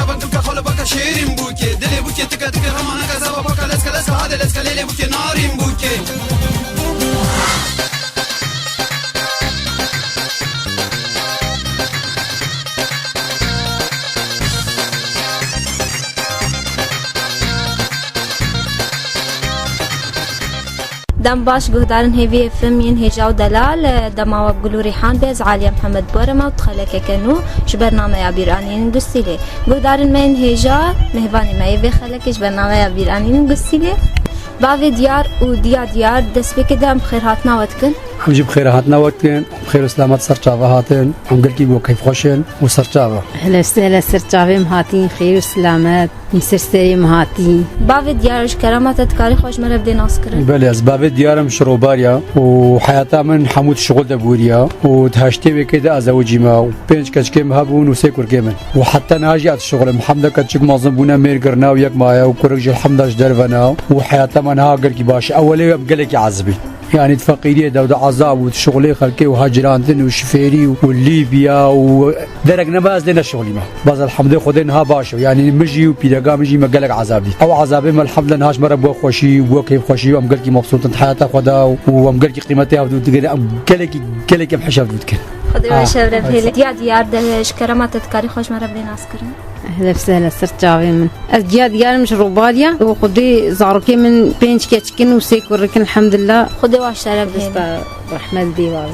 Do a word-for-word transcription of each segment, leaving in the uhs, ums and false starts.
Baka xole baka şêrîn bûkê, dilê bûkê tika tika, ramanaka zava baka leska leska, hade leska lêlê bûkê, narîn bûkê. Dem baş guhdarên hêviyê F M yên Hêja û Delal, dema we bi gul û rîhan be, ez Aliye Mihemed Borema û di xelekeke nû ji bernameya Bîranîn Gusîlê. Guhdarên me yên hêja, mêvanê me yê vê xelekê ji bernameya Bîranîn Gusîlê. Bavê Diyar û Diya Diyar, destpêkê de em bi xêrhatina we dikin. Em jî bi xêrhatina we dikin, bi xêr û selamet ser çava hatin, em gelkî bo keyfxweş in û ser çava. Hele, hele ser çavê min hatî, xêr û selamet. Min ser serê min hatî. Bavê Diyar, ji kerema te dikarî xwe ji me re bidê naskirin? Belê, ez bavê Diyar im, ji Robarya û heyata min hemû di şixul de bûriya û di heştê wêkê de ez zewicî me û pênc keçikê min hebûn û sê kurkê min. Û heta niha jî ez dişixulim. Hemda keçik mezin bûne, mêr kirina û yek maye û kurik jî elhamda ji derve ne û heyata me niha gelkî baş e. Ewelê em gelekî ezibî. Yanî di feqîriyê de û di ezab û di şixulê xelkê û hecirandin û şifêrî û Lîbya û derek nema ez lê neşixulîme. Baz elhamdê Xwedê niha baş e. Yanî min jî û pîreka min jî me gelek ezab dît. Ew ezabê me elhamdulillah niha ji me re bo xweşî û bo keyfxweşî û em gelkî mebsût in di heyata xwe de û em gelkî qîmetê hevdû dikin. Em gelekî, gelekî em hişevdû dikin. Xwedê we şevre bihêle. Diya Diyar, de ji kerema te dikarî xwe ji me re bidê naskirin? Hele bi sehla ser çavê min. Ez Diya Diyar im, ji Robarya û Xwedê zarokê min pênc keçik in û sê kurik in, elhamdulillah. Xwedê we şeref bihêle. Desta rehmet dê wa.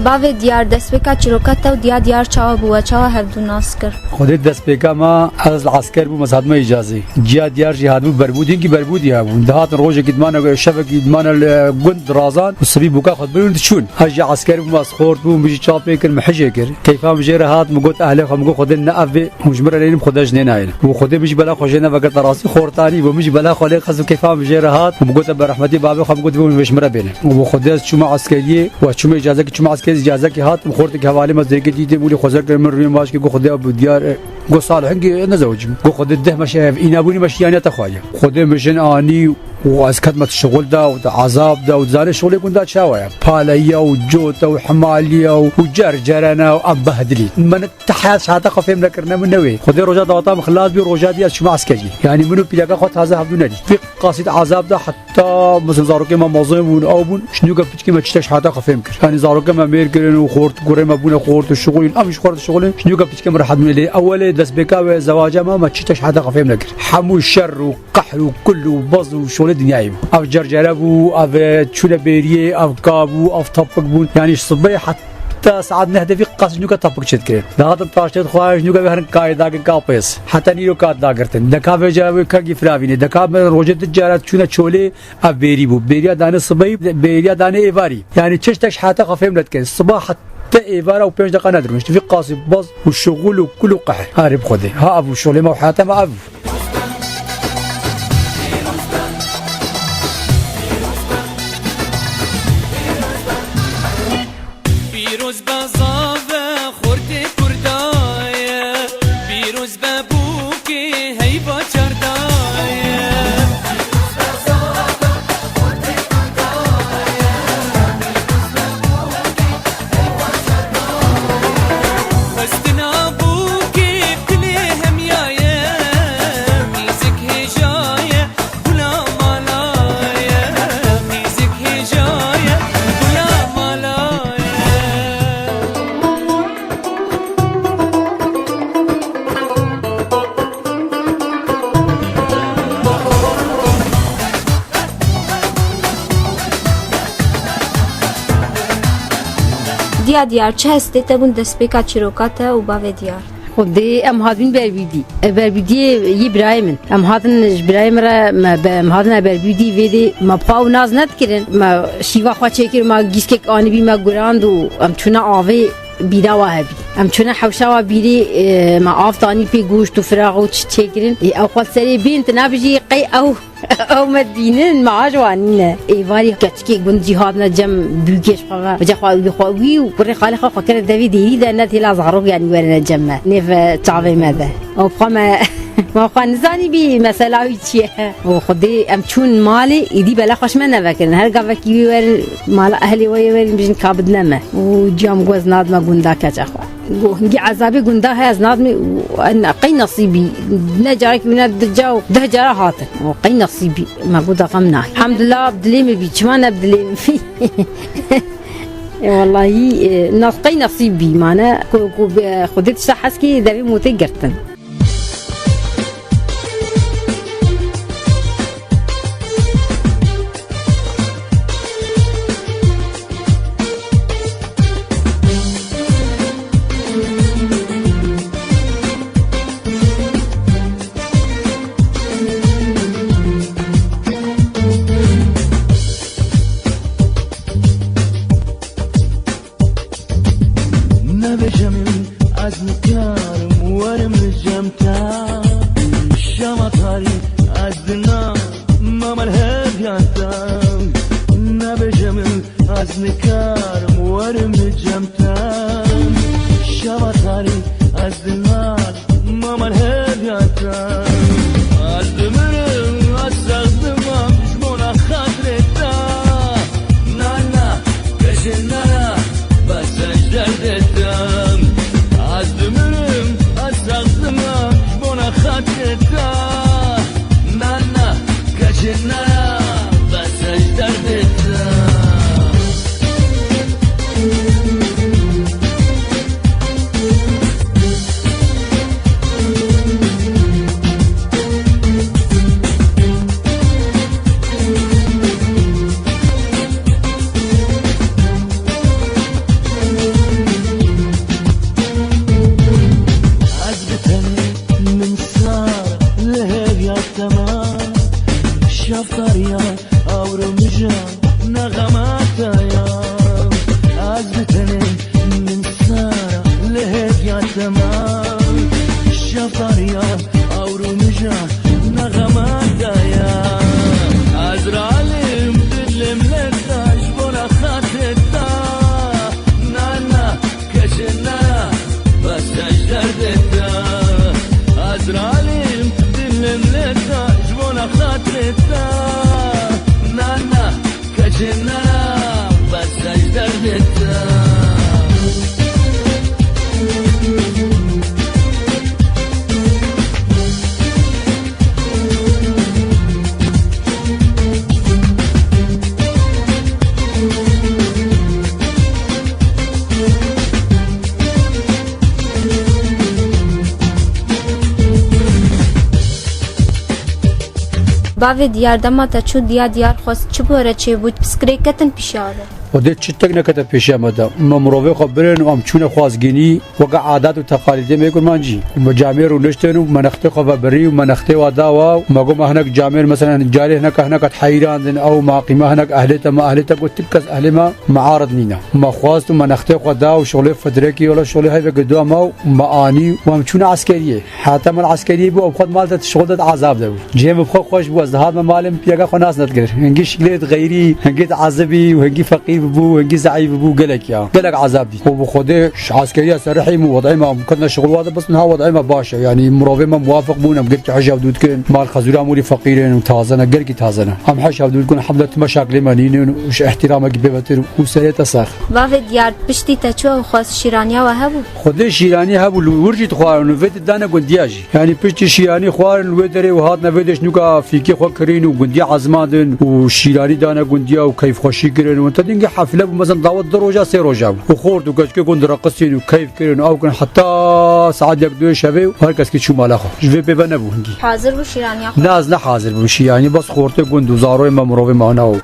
Bavê Diyar, destpêka çîroka te û Diya Diyar çawa bû, we çawa hevdû nas kir? Xwedê destpêka me, ez li esker bûm, ez hatime îcazê. Ciya Diyar jî hatibû Berbûdî, hinkî Berbûdî hebûn. Dihatin rojekî dimane, şevekî dimane li gund dirazan û sibî bûka xwe dibin û diçûn. Ez jî esker bûm, ez xort bûm, min jî çav pê kir, min hijê kir. Keyfa min jê re hat, min got ehlê xwe, min got Xwedê ne ev bê, hûn ji min re neynin, Xwedê ji nê naynin. Û Xwedê min jî bela xwe jê nevegirta rastî, xortanî bû, min jî bela xwe lê xist û keyfa min jê re hat. Û min gote be rehmetî bavê xwe, min got, "Bê hûn ji min re bêne." Û bi Xwedê ez çûme eskeriyê, û ez çûme îcazekî, çûme eskeriyê, îcazekî hat, û xortekî hevalê me zêrkê dîtê, min wî xwezer kir, min rûyê maç kir, got, "Xwedê bi Diyar, e," got, "Salih, hingî nezewicîm." Got, "Xwedê deh meşe ev, îna bûnî me şiyaniya te xwariye." Xwedê min jin anî û ez ketme di şixul de û di ezab de û zanê şixulê gunda çawa ye. Paleya û cota û himaliya û, û cercerene û em behdilî. Min Te heyat şehata xwe fêm nekirine min newê. Xwedê roja dawata min xilas bî, roja dî ez çûme eskeriyê. Yanî min û pîreka xwe taze hevdû nedît. Vî qasî di ezab de heta, mesela, zarokê me mezin bûn, ew bûn, ji nûke piçkê me çi te şehata xwe fêm kir. Yanî zarokê me mêr kirin û xort, kurê me bûne xort û şixulîn, em ji xwe re dişixulin, ji nûke piçkê me rehet bûne. Lê ewelê destpêka wê zewaca me, me çi te şehata xwe fêm nekir. Hemû şer û qehr û kul û baz û şolê dinyayê bû. Ev cercere bû, ev çûne bêriyê, ev ka bû, ev tapik bûn. Yanî ji sibê heta saet neh de vî qas ji nûke tapik çêdikirin. Dihatin taştê dixwarin, ji nûke vê herin kayê dagin ka pês. Heta nîro ka dagirtin. Deka vêca wê kengî firavînê. Deka me rojê di cara çûne çolê, ev bêrî bû. Bêriya dane sibeyî, bêriya dane êvarî. Yanî çi ji te şehata xwe fêm nedikin. Siba heta êvara û pênc deqa nedirûn. Vî qasî baz û şixul û kul û qehr. Arê bi Xwedê. Ha ev û şolê me û heyata me ev bû. Pîroz be zave xortê Kurda ye, pîroz be bûkê heyva çarda ye. Xwestina bûkê dilê hemiya ye, qîzik hêja ye, gula mala ye, qîzik hêja ye, gula mala ye. Diya Diyar, çi hestê te bûn destpêka çîroka te û bavê Diyar? Xwedê em hatibîn Berbîdî. E, Berbîdiyê yê birayê min. Em hatin ji birayê min re, me be-, em hatin Berbîdî vê dê me bi xwe ew nas nedikirin. Me şîva xwe çêkir, me gîskek anîbî, me gurand û em çûne avê bîra wa hebî. Em çûne hewşa wa bîrê, e, me av tanî pê goşt û firax û çi çêkirin. Ê, ew xwe serê bên, tu nabijî qey ew Ew me dibînin, me aş wanîne. Êvarî keçikê gund jî hatine cem, bûkê ji xwe ve. Vece xwe wî xwe wî û kurê xalê xwe xwe kire devê dêrî de, ne têla zarok yanî werine cem me. Nêve çavê me de. Û xwe me, me xwe nizanî bî mesela wî çi ye. Û xwedê em çûn malê, êdî bela xwe ji me nevekirin. Her gavekî wî werin, mala ehlê we yê werin, bijin kabidne me. Û ciyam got ez nadime gunda keça xwe. Go, hingî ezabê gunda heye, ez nadimê, qey nesîbî, ne carekî wî ne di ca û deh cara hatin. O qey nesîbî, me got da xem nayê. Elhamdulillah, bi dilê min bî, çima ne bi dilê min bî? E, wellahî, e, nas qey nesîb bî, mane, ku, ku, e, Xwedê tişta hez kî devê motê girtin. Nebêje min ez nikarim werim li cem te. Şeva tarî ez dina mamel hevya te. Nebêje min ez nikarim werim li cem te. Şeva tarî ez dina mamel hevya te. Ez dimirim, ez sexdimam ji bona xatirê te. Na, na, Kejin nara, bes ez derdê te. Ez dimirim, ez sexdimam ji bona xatirê te. Na, na, kejin nara, bes ez derdê te. Ez bi tenê min sar li hêviya te ma. Şeftariya ewro mija nexemata ya. Ez bi tenê min sar li hêviya te ma. Şeftariya ewro mija nexemata ya. Ez ralim dilim leta ji bona xatirê te. Na, na, Kejin nara, bes ez derdê te. Ez ralim dilim leta ji bona xatirê te. Na, na, kejin nara, bes ez derdê te. Bavê Diyar, dema te çû diya Diyar xwest, çi bore çêbû, piskirê ketin pîşiya we? Xwedê çi tek nekete pêşiya me de. Me mirovê xwe birin û em çûne xwazgînî, weke adet û teqalîdê me kurmancî. Me camêr rûniştin û me nextê xwe vebirî û me nextê wa da wa û me got me hinek camêr, meselen, carê hineka hineka heyran din, ew ma qîma hinek ehlê te, me ehlê te got, tu kes ehlê me, me arid nîne. Me xwest û me nextê xwe da û şolê fidrekî, wela şolê heyveke dua me û me anî û em çûne eskeriyê. Heta mal eskeriyê bû, ew xwe di mal de, şixul de di ezab de bû. Cihê min bi xwe xweş bû, ez dihatime malê min piyeka xwe nas nedikir. Hingî şiklê di xeyrî, hingî di ezibî û hingî feqîr bû, hingî zeîf bû, gelek ya. Gelek ezab dît. Û bi Xwedê ji eskeriya ser rihîm û wed'ê me, em ketine şixul wa de, bes niha wed'ê me baş e. Yanî mirovê me muwafiq bûn, em gelkî hej hevdû dikin. Mal xezûra mûrî feqîr in û taze ne, gelkî taze ne. Em hej hevdû dikin, hemle tu meşaklê me nînin û ji ihtiramekî bêvetir û serê te sax. Bavê Diyar, piştî te çû ew xwest, şîraniya we hebû? Xwedê şîranî hebû, li wir jî dixwarin û vê didane gundiya jî. Yanî piştî şîranî xwarin li wê derê û hatine vê dêş nûka fîkê xwe kirîn û gundiya ezmandin û şîranî dane gundiya û keyfxweşî kirin û te dîngê hefle bû, mezin dawa du roja sê roja bû û xort û keçikê gund direqisîn û keyf kirin û ew kirin heta saet yek duyê şevê û her keskî çû mala xwe. Ji vê pê ve nebû hingî. Hazir bû şîraniya xwe? Ne, ez ne hazir bûm şîranî, bes xortê gund û zaroyê me mirovê me hene û.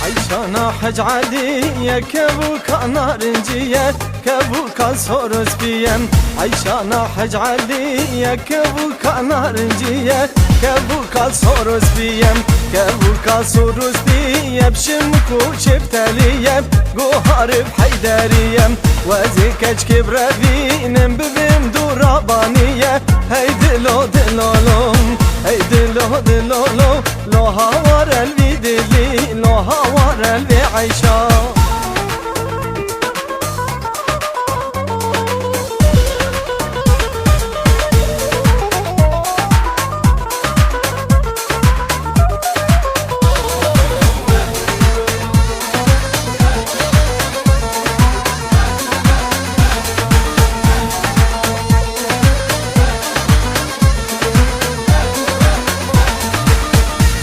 Eyşana Hec Elî ye, kev û ka narinciye. Kevûka sor û spî ye, eyşana Hec Elî ye, kevûka narincî ye, kevûka sor û spî ye, kevûka sor û spî ye, bi şimk û şeftelî ye, guharê bi heyderî ye, wezê keçkê bi revîn in, bibêm dûrabanî ye, hey dilo dilo lo, hey dilo dilo lo, lo hawar el vî dilî, lo hawar el vê eyşa.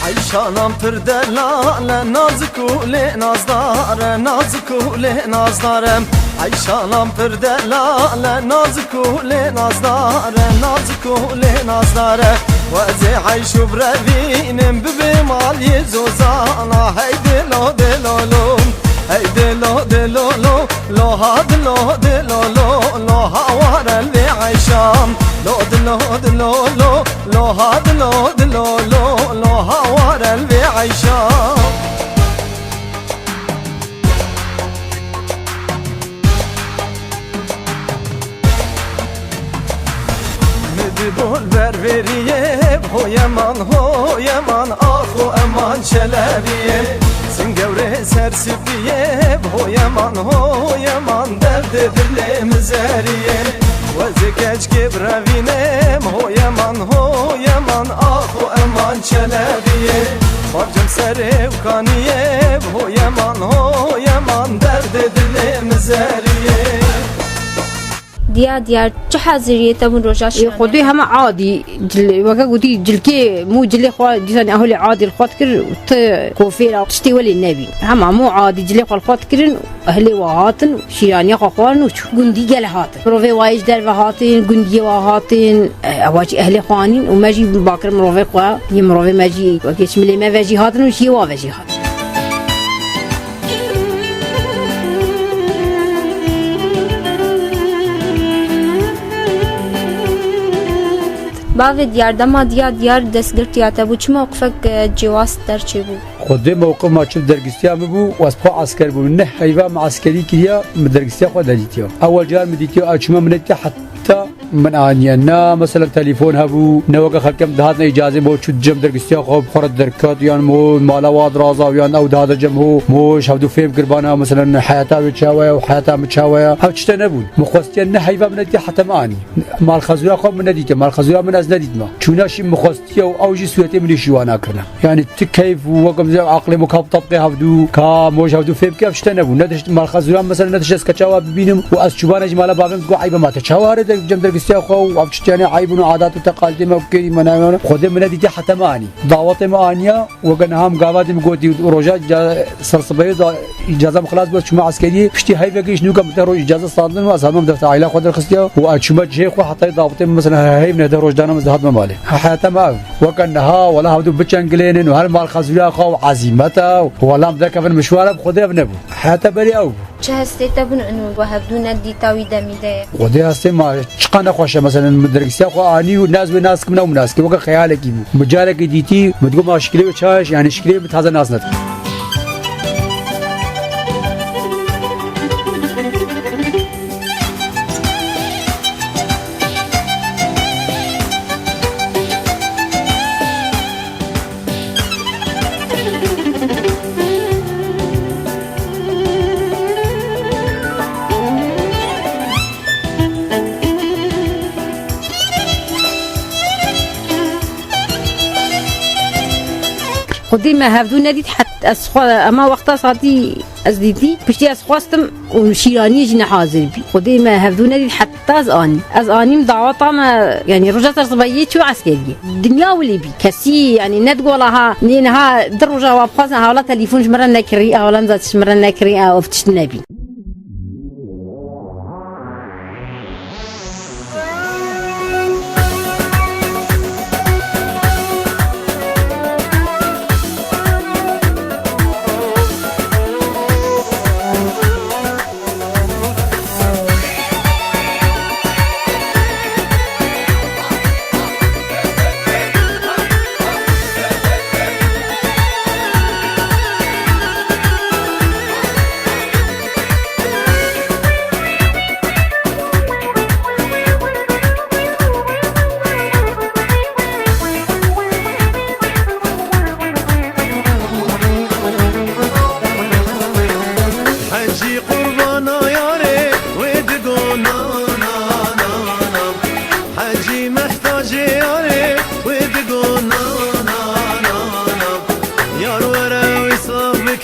Eyşanan pir delal e, nazik û lê nazdar e, nazik û lê nazdar e. Eyşanan pir delal e, nazik û lê nazdar e, nazik û lê nazdar e. Wezê eyş û bi revîn in, bibê maliyê zozana, hey dilo dilo lo, hey dilo dilo lo, lo ha dilo dilo lo, lo hawar el vê eyşa, lo dilo dilo lo, lo ha dilo dilo lo, lo hawar el vê eyşa. Min di bol berveriyê, hoyeman, hoyeman, axo eman çelebiyê. Singewrê ser sipiyê, hoyeman, hoyeman, derdê dilê min zeriyê. Wezê keçkê bi revînê, hoyeman, hoyeman, axo eman çelebiyê. Xwarcem serê û kaniyê, hoyeman, hoyeman, derdê dilê min zeriyê. Diya diyar, çi haziriyê te bûn roja Ê şîrane? Xwedê hema adî, cil-, weke gotî cilkê mû cilê xwe dîsan ehulê adî li xwe dikir, ti kofêra tiştê welê nebî. Hema mû adî cilê xwe li xwe dikirin, ehlê wa hatin, şîraniya xwe xwarin û çû. Gundî gel hatin. Mirovê wa yê ji derve hatin, gundiyê wa hatin, e, ewa jî ehlê xwe anîn û me jî bakir mirovê xwe, yê mirovê me jî wekê çi milê me ve jî hatin û ji yê wa ve jî hatin. Bavê diyar, dema diya diyar destgirtiya te bû, çi mewqifek, e, cêwaz derçêbû? Xwedê mewqif ma çi dergistiya min bû, ez xwe esker bûm. Neh heyva min eskerî kiriya, min dergistiya xwe nedîtiya. Ewel car min dîtiya, ew çima min nedîtiya heta min aniye. Na, mesela, telefon hebû, ne weke xelkê min dihatin îcazê, mo çû cem dergistiya xwe, bi xwe re derket, yan mo mala wa diraza, yan ew dihate cem ho, mo ji hevdû fêm kir bana, mesela, heyata wê çawa ye û heyata min çawa ye. Ew tişte nebûn. Min xwestiye ne heyva min nedîtiye heta min anî. Malxezûra xwe min nedîtiye, malxezûra min ez nedîtime. Çûna şî min xwestiye û ew jî sûretê min ê şî wana kirine. Yani ti keyf û weke min aqlê min ka bi tabqê hevdû, ka moj hevdû fêm ke ev tişte nebû. Ne tişt malxezûran mesela ne tişt ez ke çawa bibînim û ez çûbane jî mala bavê min digot eybe ma te çawa here der cem dergistiya xwe û ev tişt yani eyb û adat û teqalidê me û kêrî me nayê me. Xwedê min nedîtiye heta me anî. Dawetê me aniya weke niha min gava dî min gotî roja ca-, sersibeyê da îcaza min xilas bû ez çûme eskeriyê. Piştî heyvekê jî nûka min te roj îcaza standin û ez hema min defter aîla xwe derxistiya û ez çûme cihê xwe heta dawetê min mesela heyv neh deh roj dana min ez dihatime malê. Heyata me ev. Weke niha wela hevdû biçengilênin û her malxezûya xwe û ezîmeta û wela em derkevin mişwara bi Xwedê ev nebû. Heyata berê ew bû. Çi hestê te bin û we hevdû nedîta wî demî de ye? Xwedê hestê ma çiqa nexweş e, meselen min dergisiya xwe anî û naz wê nas kim ew min nas kir weke xeyalekî bû. Min carekê dîtî, min digot ma şikilê wê çaş, yani şikilê min taze nas nedim. Xwedê me hevdû nedît het ez xwe ema wexta satî ez dîtî piştî ez xwestim û şîraniyê jî ne hazir bî. Xwedê me hevdû nedît heta ez anî. Ez anîm daweta me, yanî roja ser sibahiyê çû eskeriyê. Dinya wilê bî. Kesî, yanî ne digola ha, nê niha di roja wa bixwazin hewla telefon ji min re nekirî, hewla za ji min re nekirî, ev tişt nebî.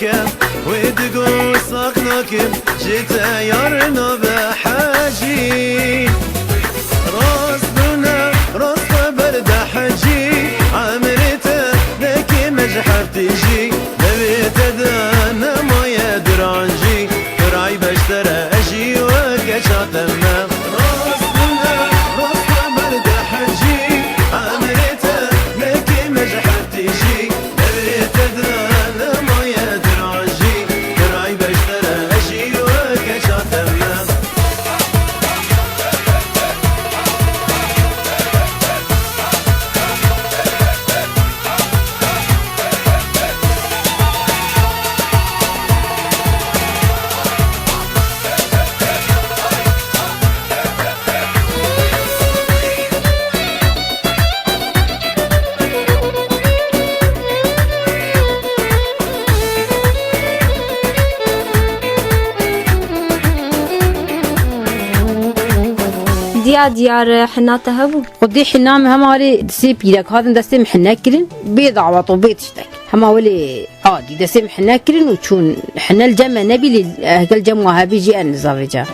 Wê digo sax nakim, ji te yar nabe hecî. Rast bûne, rast xwe berde hecî. Emrê te nekê me ji hev têjî. Devê te de nemaye dirancî. Firay beştere ejî weke çate me. Rast bûne, rast xwe berde hecî. Emrê te nekê me ji hev têjî. Devê te de nemaye dirajî, diray beştere ejî weke çate me. Diya diyar hina te hebû? Xwedê hina min hema alê sê pîrek hatin destê min hine kirin, bê dawet û bê tiştek. Hema welê adî destê min hine kirin û çûn. Hine li cem me nebî lê, eh, gel cem we hebî jî en li zavêca.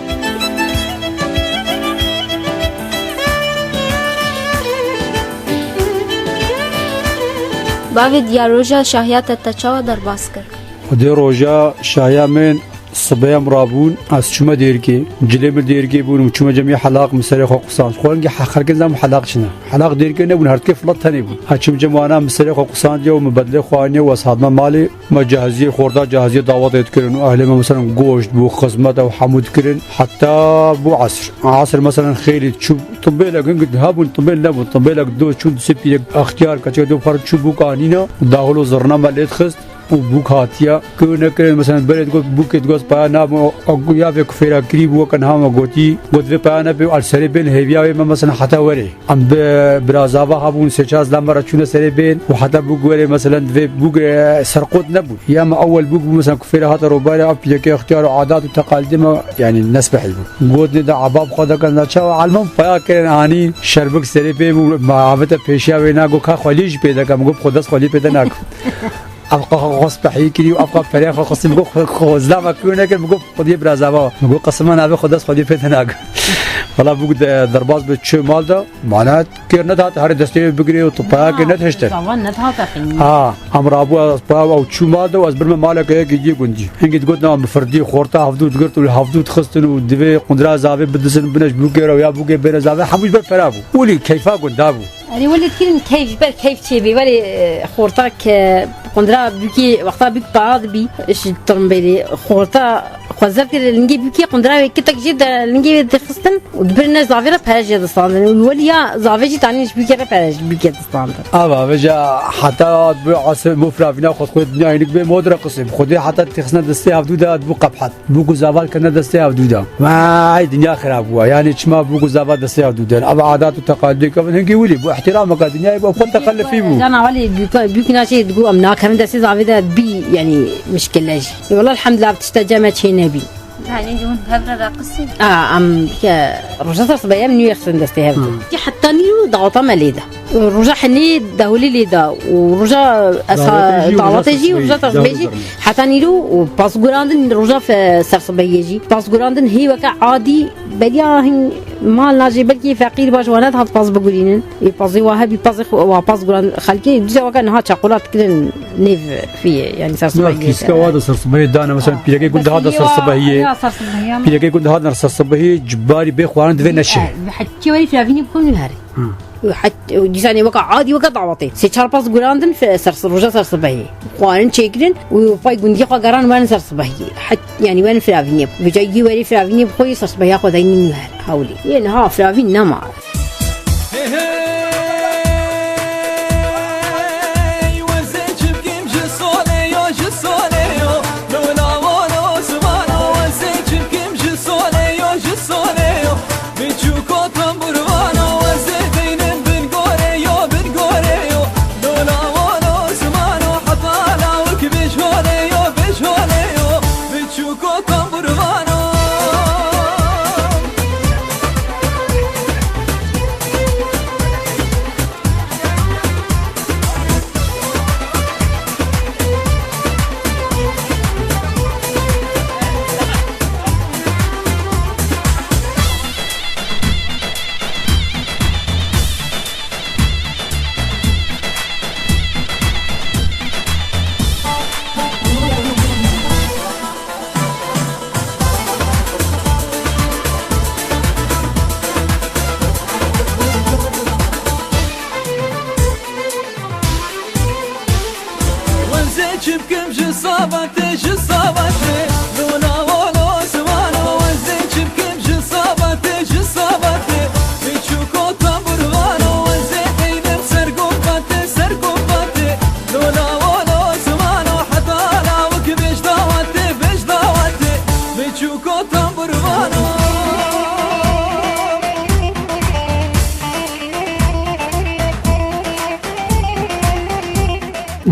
Bavê diya roja şahiya te, te çawa derbas kir? Xwedê roja şahiya min. Sibeyan rabûn, ez çûme dêrikê. Cilê min dêrikê bûn û çûme cem yê helaq, min serê xwe qusand. Xwe hingî he-, xelkê zam helaq çine. Helaq dêrikê nebûn, hertikê filat tenê bûn. Ha çûm cem wana, min serê xwe qusandiye û min bedlê xwe aniye û ez hatime malê. Me cehiziyê xorta, cehiziyê dawetê dikirin û ehlê me, meselen, goşt bû, xizmet ew hemû dikirin. Heta bû esr. Esr, meselen, xêlî çû, timbêlek hingî hebûn, timbêl nebûn. Timbêlek do çûn, du sê pîrek extiyar, keçika do par çû bûk anîne. Dahil û zirna me lê dixist. û bûk hatiye. Ku nekirin, mesela, berê digot, bûkê digot, paya nabin, o, o, ya vê ku fêra kirî bû, weke niha me gotî, got, vê paya nebe, al serê bên, hêviya wê me, mesela, heta werê. Em bi birazava hebûn, sê çar zila me re çûne serê bên, û heta bûk werê, mesela, vê bûk, e, serqot nebû. Ya me ewel bûk bû, mesela, ku fêra hate robarê, ev pîrekê extiyar û adat û teqalidê me, yani, nesbehî bû. Got, ne de ebab xwe deke, ne çawa, elmam paya kirin, anî, şerbik serê pê bû, me avete pêşiya wê, na, got, ka xwelî jî pê deke, min got, xwe dest xwelî pê de nakim. Ev qa xwe spehî kirî û ev qa perê xwe xistî, min got, xwe, xwe zilama kû nekir, min got, xwediyê birazava. Min got, qisima navê xwe dest xwediyê pê te nagim. Wala bûk de derbas bi çi mal de, mana kêr nedat, herê destê wê bigirê û tu paya kê nedihiştin. Zavan nedihata xînî. Ha, em rabû ez paya ew çû mal de û ez birme maleke yekê diyê gundî. Hingî digot, na, min firdî xorta hevdû digirt û li hevdû dixistin û divê qundra zavê bidizin, bine ji bûkê re û ya bûkê bêne zavê, hemû ji ber pera bû. Wîlî keyfa gunda bû. Erê, welê dikirin keyf, ji ber keyf çêbî. Welê, e, xorta ke qundra bûkê, wexta bûk paya dibî, ji tirimbêlê xorta xwe zer kir lingê bûkê, qundra wê kitek jê de lingê wê dixistin û dibirine zavê re pere jê distandin. Û welî ya zavê jî tanîn ji bûkê re pere ji bûkê distandin. Ava, veja heta dibû asir, bû firavîna xwe, xwe dinya hinik bê modra qisê. Xwedê heta têxisine destê hevdû de dibû qephet. Bûk û zava dikevne destê hevdû de. Vay, dinya xirab bû. Yani çima bûk û zava destê hevdû de? Ev adat û teqalidê kevin hingî wilî bû. Îhtîrameke dinyayê bû. Xwe teqelifî bû. Cana welî bûk, bûk naçê digo em nakevin destê zavê de bî, yani mişkile jî. Wala elhamdulillah, ev tişta cem me çê nebî. Yani hûn hev re raqisî? A, em ke roja ser sibe em nû yexsin destê hev de. Hı. Ki heta nîro dawata me lê de. Roja henê dehulî lê da û roja esa-, dawetê jî û roja tersbê jî, heta nîro û pas gurandin roja fe-, sersibehiyê jî. Pas gurandin hê weke adî beriya hin mal najê belkî feqîr baş wane dihat pas bigurînin. Ê pazê wa hebî pazê xwe-, wa pas gurand xelkê dîsa weke niha çaqulat kirin nêv fiyê, yani sersibehiyê. Ya kîska wa da sersibehiyê dane, mesela pîrekê gund dihat da sersibehiyê. Ya sersibehiyê ama. Pîrekê gund dihat da sersibehiyê, cibarî bê xwarin divê neşe. E, hekî wayî firavînî bikun herê. Hı. Û het-, û dîsanê weke adî weke dawetê. Sê çar pas gurandin fe-, ser, roja sersibehiyê. Xwarin çêkirin û pay gundiyê xwe geran werin sersibehiyê. Het-, yani werin firavînê. Vêca yê werî firavînê bi xwe yê sersibehiya xwe deynin nû her hewlê. Yê niha firavîn nema. Hey, hey, wezê çi bikim ji solê yo, ji solê yo. Lola wolo zimano, wezê çi bikim ji solê yo, ji solê yo. Biçûko tamburvano, ez ê deynim bin gorê yo, bin gorê yo. Lola wolo zimano, heta lawik bijolê yo, bijolê yo. Biçûko tamburvano. Çi bikim ji sabatê, ji sabatê, lona wolo osmano wezê. Çi bikim ji sabatê, ji sabatê, biçûko tamburvano wezê. Eynim ser gubatê, ser gubatê, lona wolo osmano heta lawik bêj dawatê, bêj dawatê, biçûko tamburvano.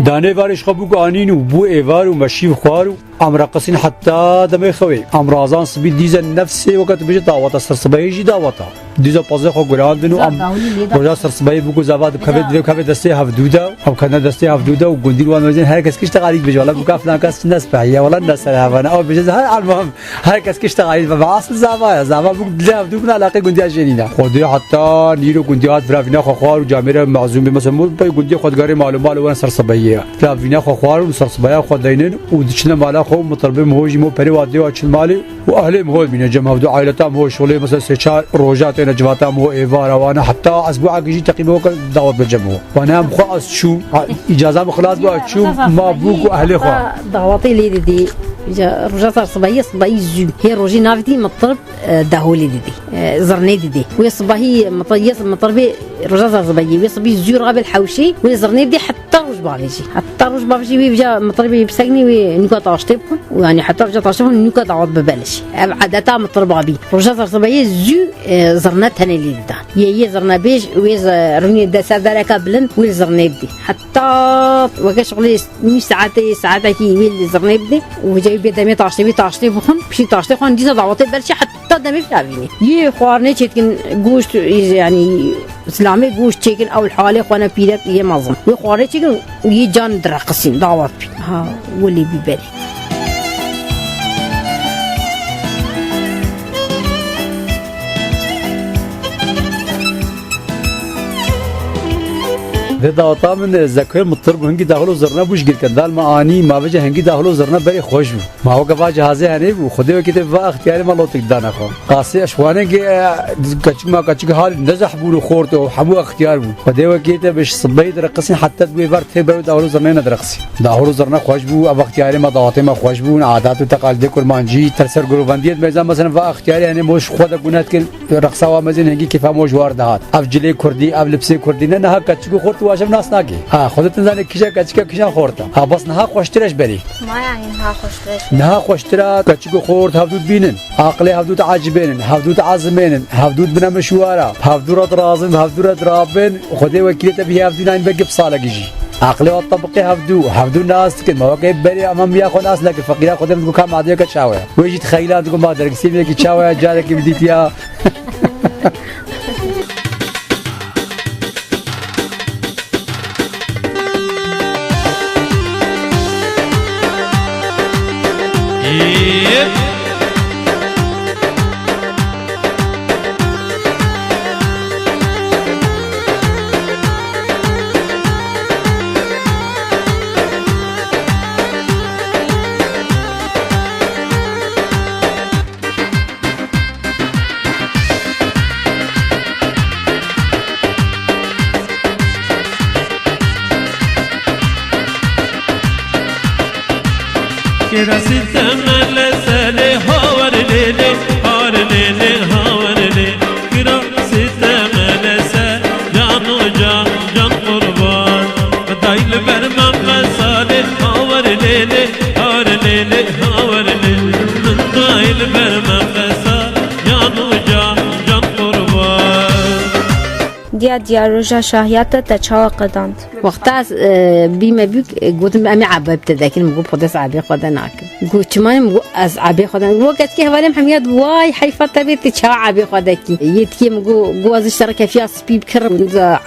Danê varê ji xwe bû ku anîn û bû êvar û meşîv xwar û em reqisîn heta demê xewê. Em razan sibî dîze nefsê weke tu bêje daweta sersibehê jî daweta. Dîza pazê xwe gureandin û em roja sersibehê bû ku zava dikeve, dikeve destê hevdû de, em kene destê hevdû de û gundî li wan mezin her kes kişte xalî dibêje, wala bûka filan kes nespehiye, wala ne ser hevana. Ew bêje her almam. Her kes kişta xalî ve, ve asl zava ye. Zava bûk dilê hevdû bin, alaqê gundiya jê nîne. Xwedê heta nîro gundiya hat vira vîna xwe xwar û camêre mezûm bê. Mesela, mû pey gundiya xwe digarê malû mal wan sersibehiyê ye. Vira vîna xwe xwar û sersibehiya xwe deynin û diçine mala xwe û mitilbê miho jî mo perê wa dê wa çin malê û ehlê miho bîne cem hevdû aîleta miho şolê mesela sê çar roja têne civata miho êvara wana heta ez bû agijî teqîbe weke dawet be cem miho. Wana em xwe ez çûm, îcaza min xilas bû, ez çûm, ma bûk û ehlê xwe. Dawetê lê didî. Îca roja sersibehiyê, sibehî zû. Hê rojî navitî mitirb, e, deholê didî. E, zirnê didî. Wê sibehî mitir-, yê mitiribê roja sersibehiyê. Wê sibî zû rabê li hewşê, wê zirnê bidî heta roj bavêjî. Heta roj bavêjî wê vîca mitiribê biseknî wê nûka taştê bixwin. Û yanî heta vîca taştê bixwin nûka dawet bibe li jî. Ev edeta mitiriba bî. Roja sersibehiyê zû, e, zirne tenê lê didan. Yê, yê zirnebêj wê ze-, rûnê de ser dereka bilind wê li zirnê bidî. Heta weke şixulê nîv saetê, saetekî wê li zirnê bidê û wêca wî bê demê taştê, wî taştê bixwin, piştî taştê xwan dîsa dawetê berçî heta demê firavînê. Yê xwarinê çêdikin goşt, yanî silamê goşt çêkin ew li halê xwe ne pîrek yê mezin. Wê xwarinê çêkin û yê can direqisîn, dawet bî. Ha, welê bî berê. Vê daweta min, e, zekoyê mitir bû, hingî dahil û zirne bû ji girke. Dal me anî, ma vêce hingî dahil û zirne berê xweş bû. Ma weke va cihazê henê bû, xwedê wekî te va extiyarê me lotik dane xwe. Qasê eşwanê ge, e, keçik ma keçik hal nezeh bûn û xort û hemû extiyar bûn. Xwedê wekî te bi sibehî direqisîn heta tu wê ver tê ber dahil û zirnê nedireqisî. Dahil û zirne xweş bû, ev extiyarê me dawetê me xweş bûn, adat û teqalidê kurmancî, ter ser gurovendiyê mêzan mesela va extiyarê henê moş xwe de gune dikin. Reqsa wa mezin hingî kêfa mo ji war dihat. Ev cilê kurdî, ev lipsê kurdî ne, niha keçik û xort tu waşev nas nakî. Ha, xwe tu nizanî kîja keçik e, kîjan xort e. Ha, bes niha xweştir e ji berî. Ma yanî niha xweştir e ji berî. Niha xweştir e, keçik û xort hevdû dibînin. Aqilê hevdû diecibênin, hevdû diezimênin, hevdû dibine mişwara, hevdû re dirazin, hevdû re dirabin. Xwedê wekîlê te bihê hevdû nayîn be gip salekî jî. Aqilê wa tebiqê hevdû, hevdû nas dikin. Ma weke berê em em ya xwe nas nekin. Feqîra xwedê min digot ka madeyeke çawa ye. Wê jî dixeylan digot ma dergisî min yekî çawa ye, carekî min dîtiya. Kira siteme le sele hawer lele, har lele, hawer le. Kira siteme le se, can o can, can qurban. Xwedayê li ber me qesale, hawer lele, har lele, hawer lele. Xwedayê li ber me qesale, can o can, can qurban. Diya diya roja şahiya te, te çawa qedand? Wexta ez, e, bîme bûk, e, gotim, em ê ebê bi te dekin, min got, xwedê ez ebê xwe de nakim. Got, çima? Min got, ez ebê xwe de nakim. Got, keçikê hevalê min hemiya, way, heyfa te bê, tu çawa ebê xwe dekî? Yê dikê min got, got, ez ji te re kefiya spî bikirim,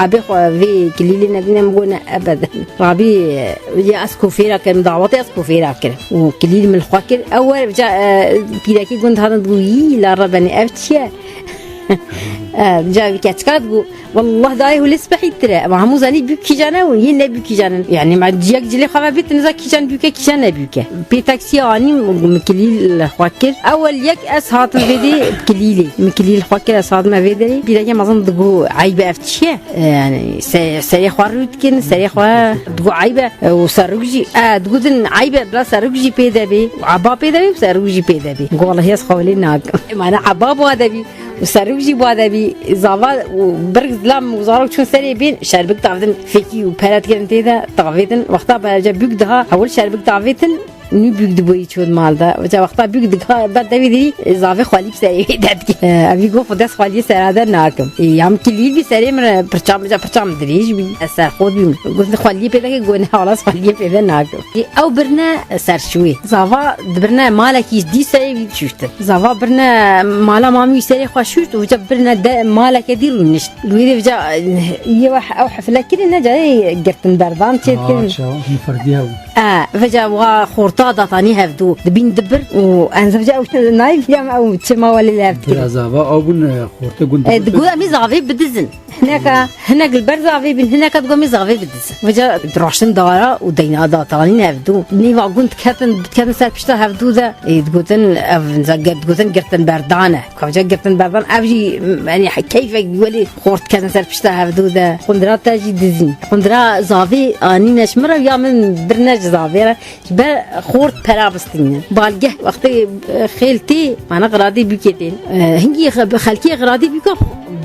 ebê xwe vê kilîlê nedîne, min got, ne, ebeden. Rabî, e, yê ez kofêra kirim, dawetê ez kofêra kirim. Û kilîl min li xwe kir, ew wer, ca, e, pîrekê gund hatin, digot, yî, la rebenê, ev çi ye? E, ca wî keçika digo, "Wallah dayê hûlê spehî tire." Ema hemû zanî bûk kîjan e û yê ne bûk kîjan e. Yani, me yek cilê xwe ve bît, niza kîjan bûk e, kîjan ne bûk e. Pê taksî anî, min kilîl xwe kir. Ewel yek ez hatim vê dê kilîlê. Min kilîl xwe kir, ez hatim vê derê. Pîreke mezin digo, "Eyb e, ev çi ye?" E, yani, se-, serê xwe rû dikin, serê xwe digo, "Eyb e." E, û serok jî, e, digotin, "Eyb e, bila serok jî pê de bê." Eba pê de bê û serok jî pê de bê. Digo, "Wallahî ez xwe wê lê nakim." E, mane eba ba de bî. Û serok jî ba de bî, zava û birg zilam û zarok çûn serê bên, şerbik tavêtin, fekî û pere dikirin tê de tavêtin. Wexta berece bûk diha, hewil şerbik tavêtin, nû bûk diboyî çû di mal de. Vêca wexta bûk diha, ber devî dirî, zavê xwelî bi serê wê de dikir. E, evî got, "Xwedê ez xweliyê sera de nakim." E, ya min kilîl bî serê min re, pirça min, pirça min dirêj bî. Ez serxot bîm. Got, "Xweliyê pê de ke?" Got, "Ne, wala ez xweliyê pê de nakim." E, ew birine ser şûyê. Zava dibirine malekî dî serê wî şûştin. Zava birine mala mamî wî serê xwe şûşt û vêca birine de maleke dî rûnişt. Li wê de vêca, e, yê we ew hefle kirin, ne carê girtin berdan çê dikirin. Çawa, hûn ferdî hebûn. E, vêca wa xorta datanî hevdû. Dibîn dibir û enza vêca ew nayê vîra me ew çima welê li hev dikirin. Bira zava, ew bûn, e, xorte gund. E, digot, "Em ê zavê bidizin." Hineka, hinek li ber zavê bîn, hineka digo, "Em ê zavê bidizin." Vêca diraştin dara û deyna datanîn hevdû. Nêva gund diketin, diketin ser pişta hevdû de. Ê, digotin, ev, digotin girtin berdan e. Ka vêca girtin berdan, ev jî, yani, keyfek welê xort diketin ser pişta hevdû de. Xundira te jî dizîn. Xundira zavê anîne ji min re ya min birine ji zavê re. Ji ber xort pera bistînin. Balgeh wextê, e, xêl tê, mana xiradê bûkê tên. E, hingî xe-, xelkê xiradê bûka,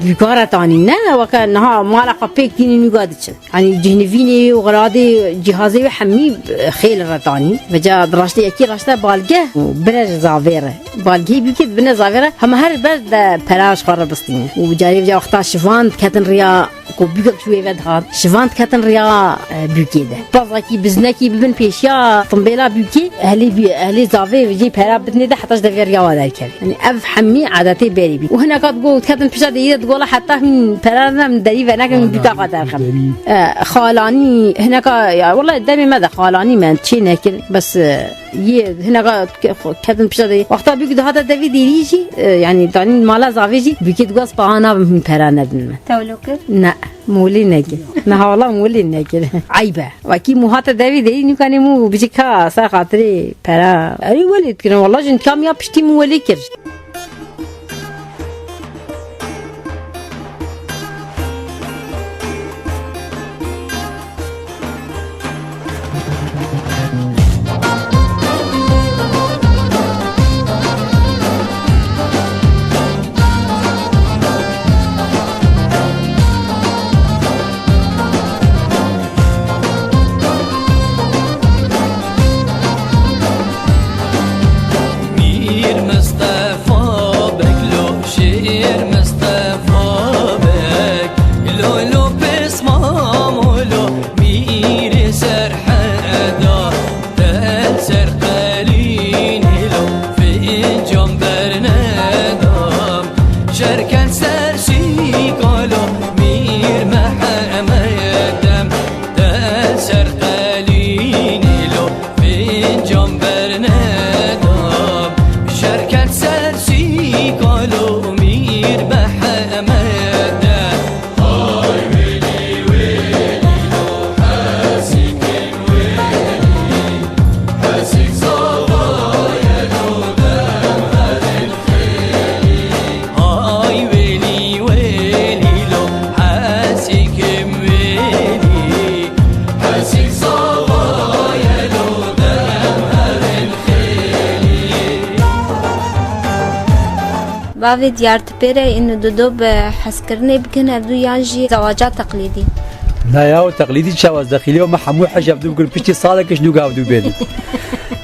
bûka re tanîn. Ne weke niha mala xwe pêk tînin nûga diçin. Yanî cihnivînê û xiradê cîhazê wê hemî, e, xêl re tanîn. Vêca di raştê yekî raşte balgeh û bire ji zavê re. Balgehê bûkê dibine zavê re, hema her ber de pera ji xwe re bistînin. Û carê vêca wexta şivan diketin riya ku bûkek ji wê ve dihat, şivan diketin riya, e, bûkê de. Pazakî, biznekî bibin pêşiya timbêla bûkê, ehlê bî-, ehlê zavê jê pera bidinê de heta ji devê riya wa derkeve. Yani ev hemî adetê berê bî. Û hineka digo, diketin pişta derî de digola heta hûn pera ne min derî ve nekin, min bûka xwe derxin. E, xalanî, hineka, ya, wela demê me de xalanî me çê nekir, bes, e, Yê hineka ke-, xwe ketin pişta de. Wexta bûk dihate devê dêrî jî, e, yanî danîn mala zavê jî, bûkê digo ez paha nabim hûn pera nedin min. Tewlo kir? Ne, molê nekir. Niha wala molê nekir. Eyb e. Wekî mû hate devê dêrî nûkanê mû bijî ka ser xatirê pera. Erê welê dikirin. Wala jin kam ya piştî min welê kir. Mîr Mistefa Beg lo, Şêr Mistefa Beg, lo lo pês mamolo, mîrê Serheda, te ser qelînê lo, fincan berneda, şerken ser sîkalo, Mîr Mehemedem, te ser qelînê lo, Fincan berneda, şerket ser sîkalo Mîr Mehemede. Ay welî welî lo hesîkin welî, hesîk zavaye lo dem hedin. Ay welî welî lo, hesîkim welî, hesîk zavaye lo dem herin xêlî. Bavê Diyartipêre ên dido bi hezkirinê bikin hevdû yan jî zewaca teqlîdî? Na ya, teqlîdî çawa ez dexîlî me hemû hej hevdû bikin, piştî salek ji nû hevdû bênin.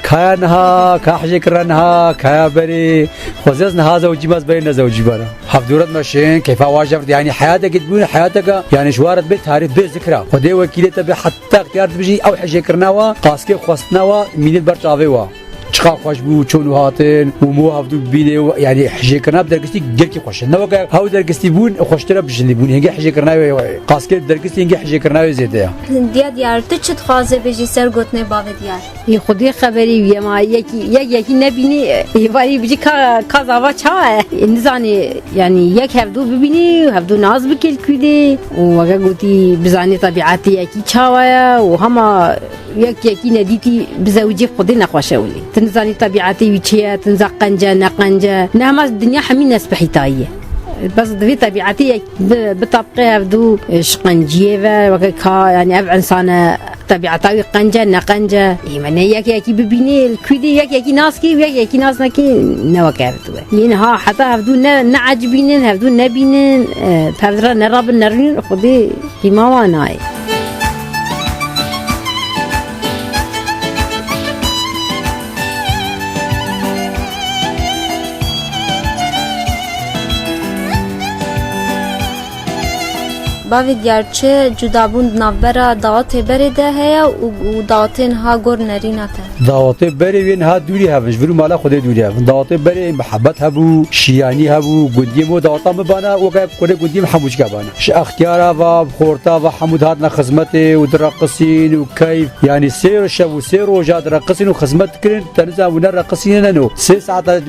Kaya niha, ka hejê kira niha, kaya berê, xwezê ez niha zewcî me, ez berê nezewcî bana. Hevdûret me şên, keyfa wa jevr, yanî heyatekê dibûn, heyateke, yanî ji wa re dibê tarîf, bê zikra. Xwedê wekîlê te bê, heta ixtiyar dibijî, ew hejêkirina wa, qaskê xwestina wa, mînê ber çavê wa. Çiqa xweş bû, çûn û hatin û mo hevdû bibînê û, yanî hijêkirina bi dergistî gelkî xweş e. Ne weke hew dergistî bûn, xweştir e bi jinî bûn. Hingê hijêkirina wê, qaskê bi dergistî hingê hijêkirina wê zêde ye. Diya diyar, tu çi dixwazê bêjî ser gotinê bavê diyar? Ê Xwedê xeberî wî ye, ma yekî, yek yekî nebînî, êvarî bijî ka, ka zava ça ye. Ê nizanî, yanî yek hevdû bibînî, hevdû nas bike li kûdê û weke gotî bizanî tebîetê yekî çawa ye û hema yek yekî nedîtî bizewicê Xwedê nexweş e wî. Tu nizanî tebîetê wî çi ye, tu niza qenc e, ne qenc e. Ne hema dinya hemî nespehîtayî ye. Bes divê tebîetê yek bi, bi tabqê hevdû, e, ji qenciyê ve, weke ka, yanî ev insane tebîeta wî qenc e, ne qenc e. Ê me ne yek yekî bibînê, li kûdê yek yekî nas kê û yek yekî nas nekê, ne weke hevdû e. Yên ha heta hevdû ne, ne ecibînin, hevdû nebînin, e, pevdira nerabin nerûnin, Xwedê qîma wan nayê. Bavê diyar, çi cudabûn di navbera dawetê berê de heye û, û dawetên ha gor nerîna te? Dawetê berê wê niha dûrî hevin, ji vir û mala Xwedê dûrî hevin. Dawetê berê mihebet hebû, şiyanî hebû, gundiyê min û daweta min bana, weke kurê gundiyê min hemû çika bana. Ji extiyara ve, bi xorta ve hemû dihatina xizmetê û direqisîn û keyf. Yanî sê şev û sê roja direqisîn û xizmet dikirin, te nizam û nereqisîne neno. Sê saeta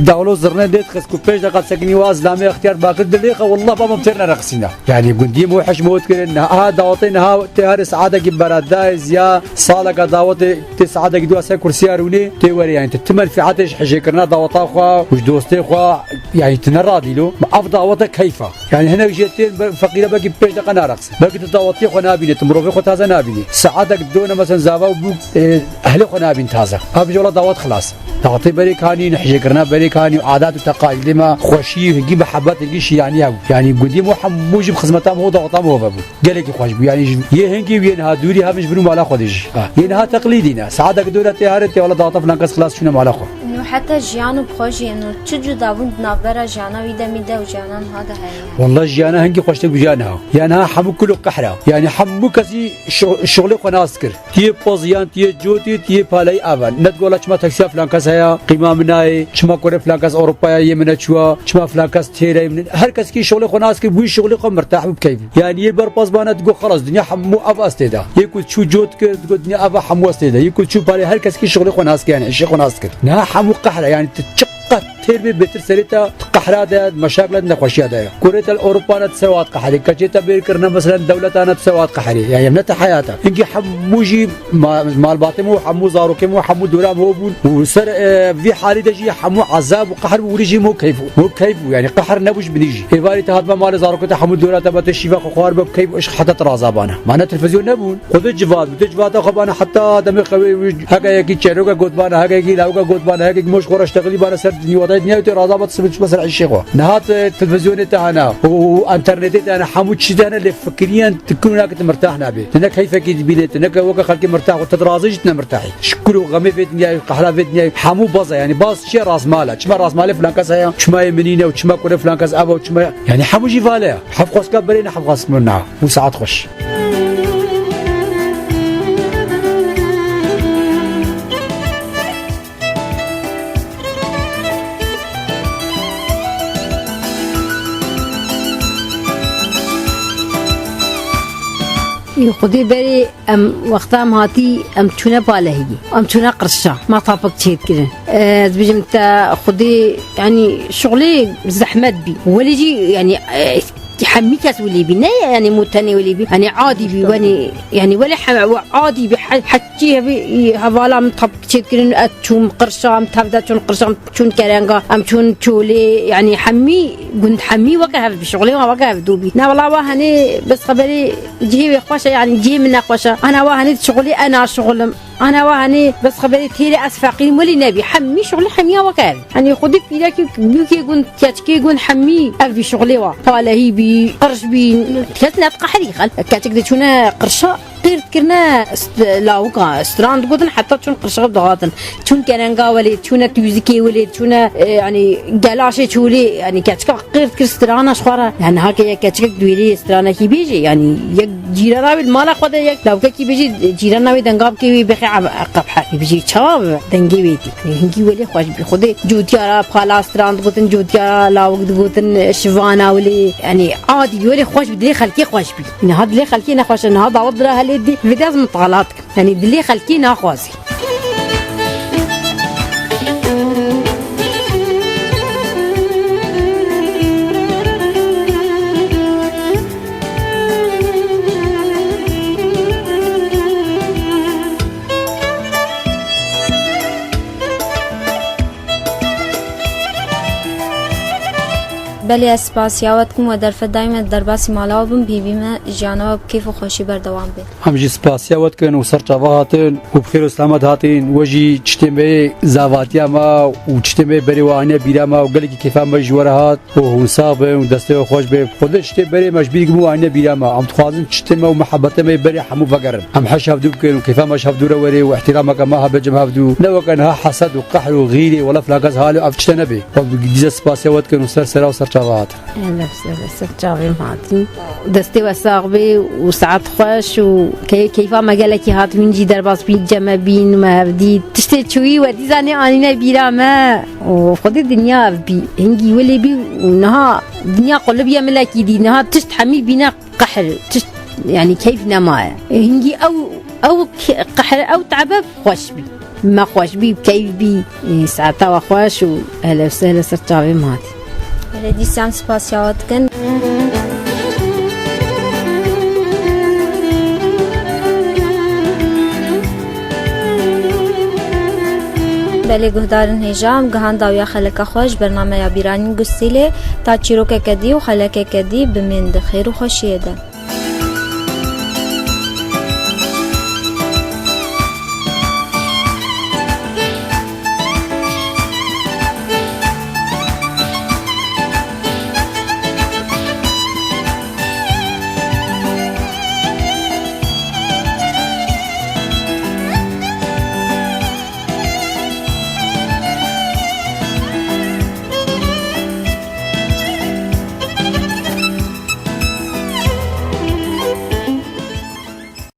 dawlo zirne lê dixist ku pênc deqa sekinî wa zilamê extiyar bakir dilêxe, wallah baba min têr nereqisîne. Yanî gundiyê min hej mot kirin, niha dawetê niha tê herê saetekî beradayê ziya saleka dawetê tê saetekî dua ser kursiya rûnê tê werê, yanî tu ti menfîetê ji hijêkirina daweta xwe û ji dostê xwe, yanî tu ne radîlo. Ma ev dawete keyfa. Yanî hinek jê tên be-, feqîre belkî pênc deqa nareqsin. Belkî tu dawetiyê xwe nabînî, tu mirovê xwe taze nabînî. Saetek done mesen zava û bûk, e, ehlê xwe nabîn taze. Ev jî wela dawet xilas. Dawetê berê kanî, hijêkirina berê kanî, adat û teqalîdê me, xweşî, hingî mihebet, hingî şiyanî hebû. Yanî gundiyê me hemû jî bi xizmeta me û daweta me ve bû. Gelekî xweş bû. Yanî ji yê hingî û yê niha dûrî hevin ji vir û mala Xwedê jî. Ha. Yê niha teqlîdî ne. Saetek done tê herê tê wela daweta filan kes xilas çûne mala xwe. Û heta jiyan û bi xwe jî yên û çi cuda bûn di navbera jiyana wî demî de û jiyana niha de heye? Wallah jiyana hingî xweştir bi jiyana niha. Ya niha hemû kul û qehra. Yanî hemû kesî şo-, şixulê xwe nas kir. Tiyê poz yan tiyê cotî, tiyê paleyî ava. Ne digola çima taksiya filan kes heye, qîma min nayê, çima kurê filan kes Ewropaya yê min neçûwa, çima filan kes têrey min. Her kes kî şixulê xwe nas kir, bûyî şixulê xwe mirtah bû, bi keyf bû. Yanî yê berpas bana digo xelas, dinya hemû ev astê de. Yê ku çû cot kir, digo dinya eva hemû astê de. Yê ku çû palê her kes kî şixulê xwe nas kir, yanî îşê xwe nas kir. Niha hemû qehra, yanî tu çiqas têr bê bêtir serê te, tu qehra de, meşakil e, nexweşiya de ye. Kurê te li Ewropa ne tu ser wat qeherî, keçê te bêr kirine, meselen dewleta ne tu ser wat qeherî. Yanî ev ne te heyat e. Hingî hemû jî ma-, malbatê min û hemû zarokê min û hemû dora min ho bûn. Û ser, e, vî halî de jî hemû ezab û qehr bû, wî jî mo keyf bû. Mo keyf bû, yanî qehr nebû ji binî jî. Êvarî te hatbe malê zarokê te hemû dora te be te şîva xwe xwar be keyf û işq heta tu raza bane. Ma ne televîzyon nebûn. Xwedê civat bû. Tu civata xwe bane heta demê xewê wî heke yekî çêroka gotbane, heke yekî lawika gotbane, heke yekî moş xwe re ştexilî bane ser dinyawatayê dinyayê tê raza be tu sibit çi be ser îşê xwe. Niha tu televîzyonê te hene û, û enternetê te hene, hemû çi te hene lê fikiriyen tu kin û nake tu mirtah nabê. Tu ne keyfekî dibînê, tu neke weke xelkê mirtah xwe, tu razî jî tu ne mirtahî. Ji kul û xemê vê dinyayê, qehra vê dinyayê, hemû baz e. Yanî baz çi ye? Razmal e. Çima razmalê filan kes heye? Çima yê min nîne û çima kurê filan kes ev e û çima, yanî hemû jî vale ye. Hevxwestka berê ne hevxwestin na. Û saet xweş. Ê Xwedê berê em wexta em hatî em çûne Palehiyê. Em çûne qirşa. Ma tapik çêdikirin. Ez dibêjim te Xwedê, yanî şixulê zehmet bî. Welê jî yanî, e, hemî kes wilê bî. Ne yanî mo tenê wilê bî. Yanî adî bî. Yanî, yanî welê he-, we adî bî. He-, heçî hebî, hevala min tapik çêdikirin. Ez çûm qirşa, em tev de çûn qirşa, em çûn kerenga, em çûn çolê. Yanî hemî gund, hemî weke hev bî. Şixulê wan weke hevdû bî. Ne wela wa henê bes xeberê cihê wê xweş e, yanî cihê min nexweş e. Ana wa henê şixulê, e naşixulim. Ana wa henê bes xeberê têrê ez feqîrim welî nebî. Hemî şixulê hemiya weke ev. Henê xwedî pîrekî bûkê gund, keçikê gund hemî ev bî şixulê wa. Palehî bî, qirş bî. Kes nediqeherî xel. Keçik diçûne qirşa. Qîrt kirine st-, lawika, stran digotin, heta çûn qirşixib dihatin. Çûn kenenga welê, çûne tûzikê welê, çûne, e, yanî gelaşê çolê, yanî keçika qîrt kir strana ji xwe re. Yanî hake yek keçikek di wêrê stranekî bêjê, yanî yek cîrana wê di mala xwe de yek lawikekî bêjê, cîrana wê denga bike wê bixê qebhe. Bêjê çawa bibe dengê wê tê. Yanî hingî welê xweş bî. Xwedê cotiya re pala stran digotin, cotiya re lawik digotin, şivana welê. Yanî adî welê xweş bî, dilê xelkê xweş bî. Niha dilê xelkê nexweş e, niha dawet dira helê dî, vê de ez mitala dikim. Yanî dilê xelkê naxwazî. Belê, ez spasiya we dikim, we derfet dayî me, derbasî mala we bim, hîvî me jiyana we bi kêf û xweşî berdewam be. Em jî spasiya we dikin û ser çava hatin û bi xêr û selamet hatin. We jî tiştê me yê zavatiya me û tiştê me yê berê we aniye bîra me û gelekî kêfa me ji we re hat û hûn sax bin û destê we xweş be. Xwedê tiştê berê me ji bîr girim û aniye bîra me. Em dixwazin tiştê me û mihebetê me yê berê hemû vegerin. Em heş hevdû bikin û kêfa me ji hevdû re werê û îhtîrameke me hebe cem hevdû. Ne weke niha hesed û qehr û xîrê wela filan kes halê ev tişte nebê. Xwe bi dîze spasiya we dikin û ser sera û ser çava hatin. Ehlê we sehla, ser çavê me hatî. Destê we sax bê û saet xweş û key-, keyfa me gelekî hat, hûn jî derbas bîn, cem me bîn, me hev dît. Tiştê çûyî we dîsa nêanîne bîra me. Û Xwedê dinya ev bî, hingî welê bî û niha dinya qulibî ye milekî dî. Niha tişt hemî bîne qehr, tişt, yanî keyf nemaye. Hingî ew, ew ke-, qehr, ew tebe xweş bî. Me xweş bî, keyf bî, e, saeta we xweş û ehlê we sehla, ser çavê me hatî. Belê, dîsan spasiya we dikin. Belê guhdarên hêja, em gihan dawiya xeleka xwe ji bernameya Bîranîn Gustîlê. Ta çîrokeke dî û xelekeke dî bimînin di xêr û xweşiyê de.